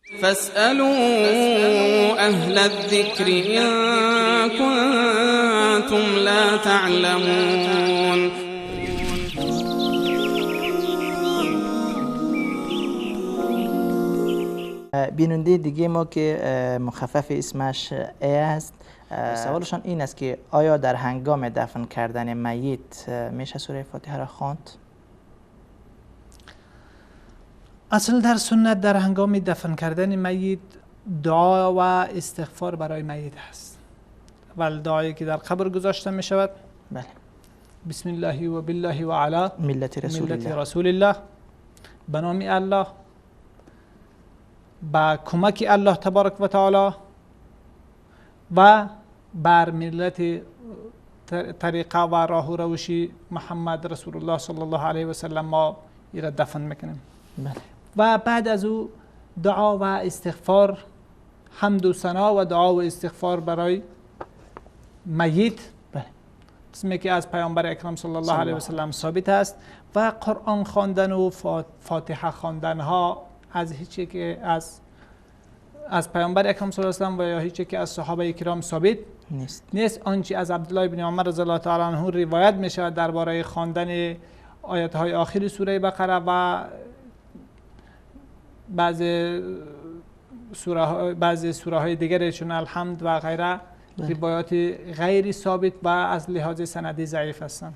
فاسألوا أهل الذكر إن كنتم لا تعلمون. بیننده دیگه ما که مخفف اسمش ای است، سوالشان این است که آیا در هنگام دفن کردن میت میشه سوره فاتحه را خواند؟ اصل در سنت در هنگام دفن کردن میت دعا و استغفار برای میت هست. اول دعایی که در قبر گذاشته می شود، بله، بسم الله و بالله و علی ملت رسول الله، رسول الله، به نام الله، با کمک الله تبارک و تعالی و بر ملت طریقه و راه و روش محمد رسول الله صلی الله علیه و سلم ما ایره دفن میکنیم. بله. و بعد از او دعا و استغفار، حمد و ثنا و دعا و استغفار برای میت، بله، قسمی که از پیامبر اکرم صلی الله علیه و سلم ثابت است، و قرآن خواندن و فاتحه خواندن ها از هیچ که از پیامبر اکرم صلی الله علیه و سلم و یا هیچ که از صحابه کرام ثابت نیست. آنچه از عبدالله بن عمر رضی الله تعالی عنه روایت می شود درباره خواندن آیت های آخر سوره بقره و بعضی سوره های دیگر چون الحمد و غیره، روایات غیر ثابت و از لحاظ سندی ضعیف هستند.